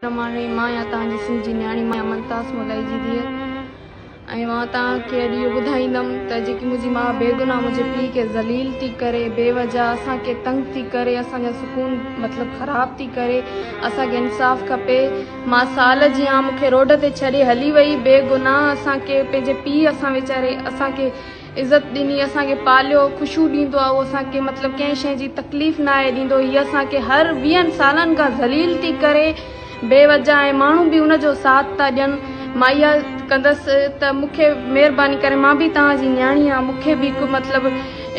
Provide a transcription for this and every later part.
الرحمٰن الرحيم مان آهيان توهان جي سنڌ جي نياڻي مان ممتاز مولائي جي ڌيء ۽ مان توهان کي اڄ اهو ٻڌائيندم ته جيڪي منهنجي ماء بيگناهه منهنجي پيء کي ذليل ٿي ڪري بي وجه اسان کي تنگ ٿي ڪري اسان جا سڪون مطلب خراب ٿي ڪري اسان کي انصاف کپي مان سال جي آهيان مون کي روڊ تي ڇڏي هلي وئي بيگناهه اسان کي پنهنجي پيء اسان ويچاري اسان کي عزت ڏني اسان کي پاليو خوشيون ڏيندو آ اهو اسان کي مطلب ڪنهن شيء جي تڪليف ناهي ڏيندو هي اسان کي هر ويهن سالن کان ذليل ٿي ڪري بي وجه ۽ ماڻهو به ان جو ساٿ ٿا ڏين مان اها ڪندس ته مون کي مهرباني ڪري مان به توهان جي نياڻي آهيان مون کي به هڪ مطلب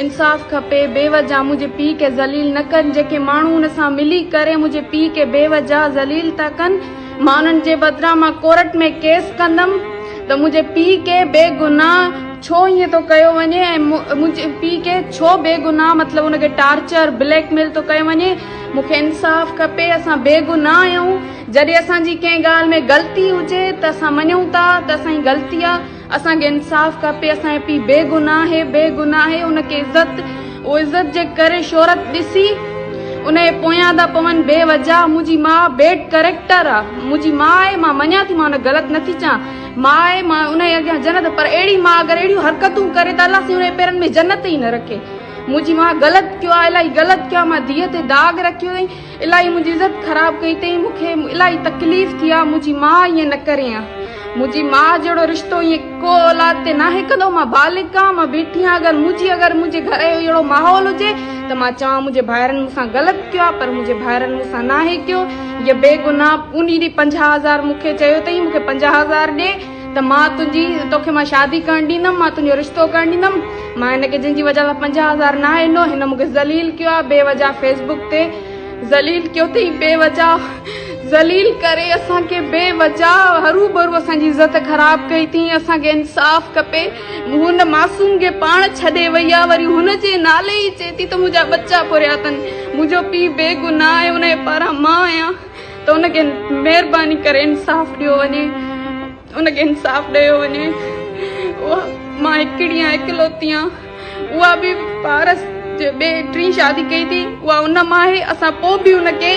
انصاف کپي بي وجه منهنجي پيء کي ذليل نه ڪن جيڪي ماڻهو ان سان ملي ڪري منهنجي پيء کي بي وجه ذليل ٿا ڪن مان انهن جي بدران مان ڪورٽ ۾ ڪيس ڪندم ته منهنجي پيء کي بي گناهه ڇو ائين ٿو ڪيو وڃي ۽ منهنجي پيء کي ڇو بي گناهه مطلب ان کي ٽارچر بليڪ ميل ٿو ڪيو وڃي مون کي انصاف کپي اسان بي گناهه آهيون جڏهن اسان جي ڪنهن ڳالهه ۾ غلطي هجي ته اسان مڃون ٿا ته اسان جي غلطي آهي اسان کي انصاف کپي اسان جو پيء بي گناهه آهي بي گناهه آهي ان کي عزت اهو عزت جي ڪري شهرت ڏسي ان جي پويان ٿا پون بي وجه منهنجي ماء بيڊ ڪريڪٽر آ منهنجي ماء آهي مان مڃان ٿي مان ان غلط نٿي چان ماء آهي مان ان جي اڳيان جنت پر اهڙي ماء اگر اهڙيون حرڪتون ڪري ته الله سائين ان جي پيرن ۾ جنت ئي نه رکي منهنجي ماء غلط ڪيو آ الاهي غلط ڪيو آ مان ڌيء تي داغ رکيو اٿئي الاهي منهنجي عزت خراب ڪئي اٿئي مون کي الاهي تڪليف ٿي آ منهنجي ماء ائين نه ڪري ها منهنجي ماء جهڙو رشتو ائين ڪو اولاد تي ناهي ڪندو مان بالغ آهيان مان بيٺي آهيان اگر منهنجي اگر منهنجي گهر جو اهڙو ماحول هجي ته مان چوان منهنجي ڀائرن مون سان غلط ڪيو آ پر منهنجي ڀائرن مون سان ناهي ڪيو هيء بيگناهه انهي ڏينهن 50 هزار مون کي چيو اٿئي مون کي 50 هزار ڏي ته مان تنهنجي توکي مان شادي ڪرڻ ڏيندم مان تنهنجو رشتو ڪرڻ ڏيندم مان هن کي جنهن جي وجه سان 50 هزار ناهي ڏنو هن مون کي ذليل ڪيو آهي بي وجه فيس بڪ تي ذليل ڪيو اٿئي بي وجه ذليل ڪري اسان کي بي وجه هرو ڀرو اسان جي عزت خراب ڪئي اٿئي اسان کي انصاف کپي هن معصوم کي پاڻ ڇڏي وئي آهي وري هن جي نالي ئي چئي ٿي ته منهنجا ٻچا پوريا اٿن منهنجو پيء بي گناهه آهي ان جي پاران مان آهيان ته ان کي مهرباني ڪري انصاف ڏيو وڃي ان کي انصاف ڏيو وڃي اها مان هڪڙي آهيان اڪلوتي آهيان اها به پارس جي ٻي ٽين شادي ڪئي ٿي اها ان مان آهي اسان پوء به ان کي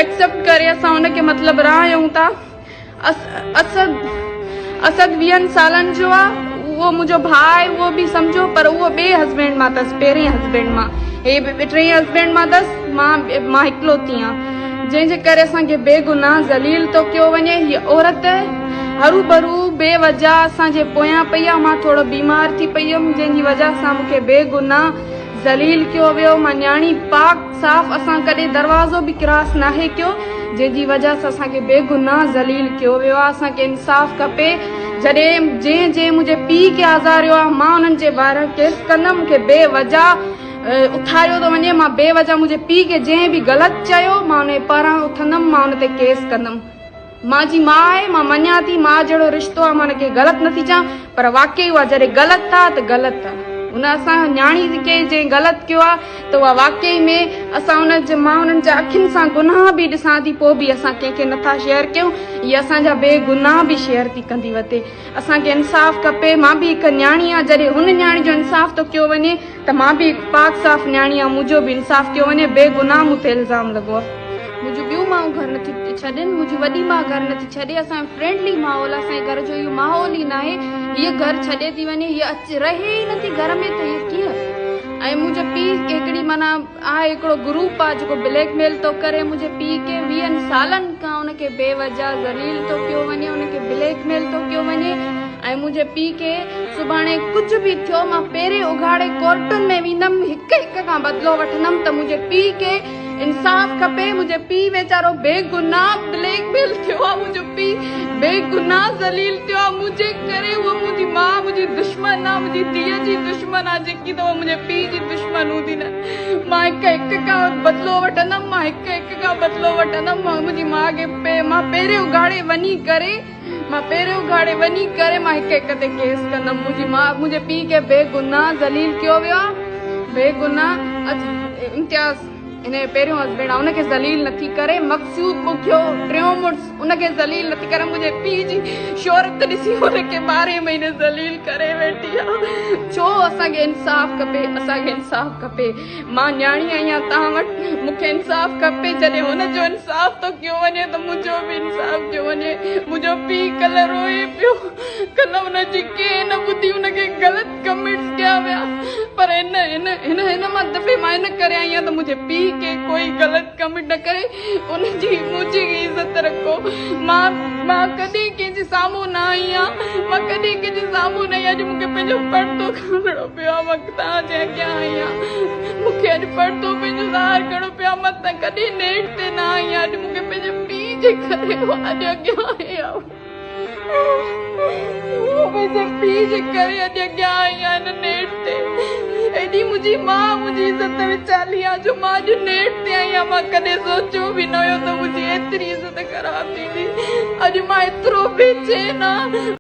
ايڪسپٽ ڪري اسان ان کي مطلب راهيون ٿا اسد اسد ويهن سالن جو آ اهو منهنجو ڀاء آهي اهو به سمجهو پر اهو ٻئي هسبينڊ مان اٿس پهرين هسبينڊ مان هي به ٽئين هسبينڊ مان اٿس مان مان اڪلوتي آهيان جنهن جي ڪري اسان کي بي گناهه ذليل ٿو ڪيو وڃي هي عورت هرو ڀرو بي وجه اسان جي پويان پئي آ مان ٿورو بيمار ٿي پئي هيم جنهن جي وجه سان مون کي بي گناهه ذليل ڪيو ويو مان نياڻي پاڪ صاف اسان ڪڏهن دروازو به ڪراس ناهي ڪيو جنهن جي وجه سان اسان کي بيگناهه ذليل ڪيو ويو آهي اسان کي انصاف کپي جڏهن جنهن جنهن منهنجي پيء کي آزاريو آهي مان انهن جي باري ڪيس ڪندم مون کي بي وجه اٿاريو ٿو وڃي مان بي وجه منهنجي پيء کي جنهن به غلط چيو مان ان جي پاران اٿندم مان ان تي ڪيس ڪندم. مان جي ماء آهي مان مڃان ٿي ماء جهڙو رشتو آهي مان ان کي غلط نٿي چوان پر واقعي اها جڏهن غلط آ ته غلط آ ان اسان نياڻي کي جنهن غلط ڪيو آ ته اها واقعي ۾ اسان ان جي مان انهن جا اکين سان گناهه به ڏسان ٿي پوء به اسان ڪنهن کي نٿا شيئر ڪيون هي اسان جا بي گناهه به شيئر ٿي ڪندي وتي اسان کي انصاف کپي مان به هڪ نياڻي آ جڏهن هن نياڻي جو انصاف ٿو ڪيو وڃي ته مان به هڪ پاڪ صاف نياڻي آهيان، منهنجو به انصاف ڪيو وڃي، بي گناهه مون تي الزام لڳو آهي. منهنجون ٻيون مائون گهر نٿي ڇڏين، منهنجي وڏي ماء گهر نٿي ڇڏي، اسان جو فرينڊلي ماحول آهي، اسان جي گهر جو اهو ماحول ئي ناهي، هيء گهر ڇڏي ٿي وڃي، هيء اچ رهي ئي نٿي گهر ۾ ته هيء ڪيئن؟ ۽ منهنجو پيء هڪڙي معنيٰ آهي هڪڙو گروپ آهي جيڪو بليڪ ميل ٿو ڪري منهنجي پيء کي ويهن سالن کان ان کي بي وجه ذليل ٿو ڪيو وڃي، ان کي بليڪ ميل ٿو ڪيو وڃي. ۽ منهنجي پيء کي سڀاڻي ڪجهه به ٿيو مان پيرين اگهاڙي ڪورٽن ۾ ويندم هڪ هڪ کان بدلو وٺندم ته منهنجي پيء کي انصاف کپي منهنجي پيء ويچارو بيگناهه بليڪ ميل ٿيو آهي منهنجو پيء بيگناهه ذليل ٿيو آهي منهنجي ڪري هوء منهنجي ماء منهنجي دشمن آهي منهنجي ڌيء جي دشمن آهي جيڪي ته هوء منهنجي پيء جي دشمن هوندي نه مان هڪ هڪ کان بدلو وٺندم مان هڪ هڪ کان بدلو وٺندم مان منهنجي ماء کي مان پيرين اگهاڙي وڃي ڪري مان پيريون اگهاڙي وڃي ڪري مان هڪ هڪ تي ڪيس ڪندم منهنجي ماء منهنجي پيء کي بي گناهه ذليل ڪيو ويو آهي بي گناهه امتياز. هن جو پهريون هسبينڊ آ ان کي ذليل نٿي ڪري، مقصود ٻگهيو ٽيون مڙس ان کي ذليل نٿي ڪري، منهنجي پيء جي شهرت ڏسي ان کي ٻارهين مهيني ذليل ڪري ويٺي آ. ڇو اسان کي انصاف کپي، اسان کي انصاف کپي. مان نياڻي آهيان توهان وٽ، مون کي انصاف کپي. جڏهن هن جو انصاف ٿو ڪيو وڃي ته منهنجو به انصاف ڪيو وڃي. منهنجو پيء ڪلهه روئي پيو، ڪلهه ان جي ڪنهن نه ٻڌي، ان کي غلط ڪمينٽس ڪيا ويا پر هن هن هن هن مان دفعي مان ان ڪري آئي آهيان ته منهنجي پيء کي ڪوئي غلط ڪمينٽ نه ڪري ان جي منهنجي عزت رکو. مان مان ڪڏهن ڪنهن جي سامهون نه آئي آهيان، مان ڪڏهن ڪنهن جي سامهون نه آئي آهيان. اڄ مون کي پنهنجو پردو کڻڻو پيو آهي. مان توهان جي اڳيان آئي آهيان، مون کي اڄ پردو پنهنجو ظاهر ڪرڻو پيو آهي. مان ته ڪڏهن نيٽ تي نه آئي آهيان، اڄ مون کي پنهنجي پيء جي ڪري اڄ اڳيان آئي آهيان. منهنجي پيء جي ڪري اڄ اڳيان آئي آهيان هن نيٽ تي. ايڏي منهنجي ماء منهنجي عزت وچالي آ جو مان اڄ نيٽ تي آئي آهيان. مان ڪڏهن سوچيو به نه هيو ته منهنجي ايتري عزت خراب ٿيندي. اڄ مان ايترو بي چين آهيان.